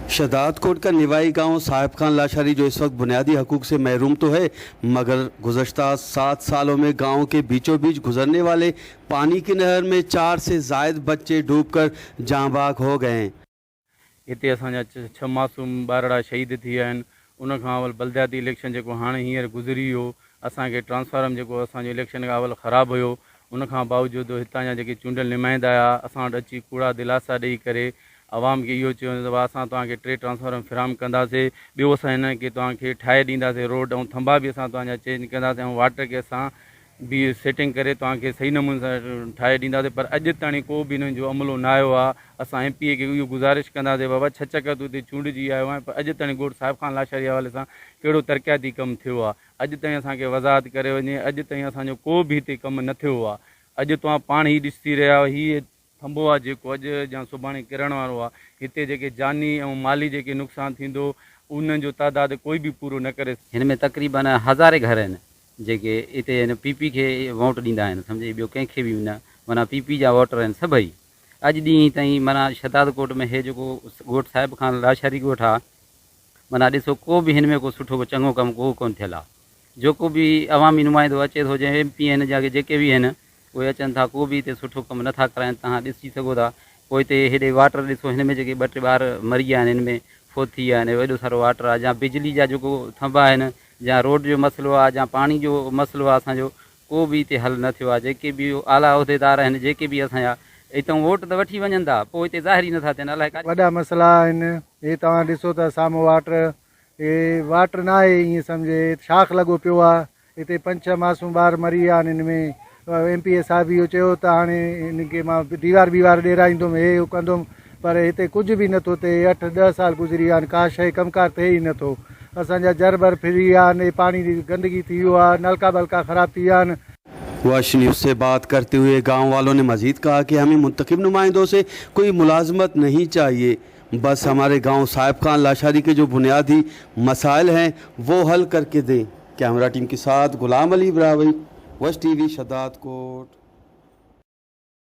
शहदादकोट का निवाई गांव साहिब खान लाशारी जो इस वक्त बुनियादी हकूक़ से महरूम तो है, मगर गुज़श्ता 7 सालों में गांव के बीचों बीच गुजरने वाले पानी की नहर में 4 से ज़ायद बच्चे डूबकर जाँ बहक हो गए हैं। هتي اسان جا ڇهه معصوم ٻارڙا شهيد ٿي ويا آهن. ان کان اول بلدياتي اليڪشن جيڪو هاڻي هينئر گذري ويو، اسان کي ٽرانسفارم جيڪو اسان جو اليڪشن کان اول خراب هيو، ان کان باوجود هتان جا جيڪي چونڊيل نمائندا آيا اسان وٽ اچي ڪوڙا دلاسا ڏئي ڪري عوام کي اهو چيو ته اسان توهان کي ٽي ٽرانسفارم فراهم ڪنداسي، ٻيو اسان هن کي توهان کي ٺاهي ڏينداسي روڊ ۽ ٿنڀا به اسان توهان جا چينج ڪنداسي ۽ واٽر کي اسان به سيٽنگ ڪري توهان کي صحيح نموني سان ٺاهي ڏينداسين پر اڄ تاڻي ڪو به انهن جو عملو نه آيو آهي اسان ايم پي اي کي اهو گذارش ڪنداسين بابا ڇهه چڪر تون هتي چونڊجي آيو آهين پر اڄ تاڻي ڳوٺ صاحب خان لاشاري جي حوالي سان ڪهڙو ترقياتي ڪم ٿيو آهي اڄ تائين اسان کي وضاحت ڪري وڃي اڄ تائين اسان جو ڪو به هتي ڪم نه ٿيو آهي اڄ توهان پاڻ هي ڏسي رهيا آهيو هي ٿنڀو آ جيڪو اڄ يا سڀاڻي ڪرڻ وارو آ. هتي جيڪي جاني ۽ مالي جيڪي نقصان ٿيندو انهن جو تعداد ڪوئي به پورو نه ڪري. هن ۾ تقريبن هزارين گهر آهن جيڪي اتي هن پي پي کي ووٽ ڏيندا آهن سمجهي ٻيو ڪنهن کي به نه معنيٰ پي پي جا ووٽر آهن سڀئي اڄ ڏينهن تائين معنيٰ شھداد ڪوٽ ۾ هي جيڪو ڳوٺ صاحب خان لاشاري ڳوٺ آ معنيٰ ڏسو ڪو به هن ۾ ڪو سٺو ڪو چڱو ڪم ڪو ڪونه ٿيل آ جيڪو به عوامي نمائندو اچي ٿو جنهن ايم پي آهن يا جيڪي به آهن اهي اچن ٿا ڪو به هتي سٺو ڪم نه ٿا ڪرائين توهان ڏسي سگهو ٿا پوء هتي هيڏي واٽر ڏسو هن ۾ جيڪي ٻه ٽي ٻار مري ويا آهن هن ۾ فوت ٿي ويا آهن ايڏو سارو واٽر آهي يا بجلي جا جيڪو ٿنڀا آهن يا روڊ جو مسئلو آهي يا پاڻي جو مسئلو آهي اسان جو ڪو به هتي حل نه ٿيو آهي جيڪي به اعليٰ عهديدار آهن جيڪي به اسان جا هتان ووٽ ته وٺي وڃن ٿا پوء هتي ظاهر ئي نه ٿا ٿين الائي ڪاڏي. وڏا مسئلا آهن هي توهان ڏسو ته سامهون واٽر هي واٽر ناهي ائين سمجهي شاخ لڳو پيو آ هتي پنج ڇهه معصوم ٻار مري ويا آهن هن ۾ ايم پي اي صاحب اهو چيو ته هاڻي هن کي مان ديوار بيوار ڏيرائيندم هي هو ڪندم پر هتي ڪجهه به نٿو ٿئي اٺ ڏهه سال گذري ويا آهن ڪا شيء ڪم ڪار ٿئي ئي نٿو اسان جا جر بر ڦري ويا آهن هي پاڻي جي گندگي ٿي ويو آ نلڪا بلڪا خراب ٿي ويا آهن. واش نيوز سي بات ڪرتي هئي گائون والون ني مزيد ڪها ڪي همين منتخب نمائندو سي ڪوئي ملازمت نهين چاهيي بس هماري گائون صاحب خان لاشاري ڪي جو بنيادي مسائل هين وو حل ڪر ڪي دين. ڪيمرا ٽيم ڪي ساٿ غلام علي براهوئي وش ٽي وي شھدادڪوٽ.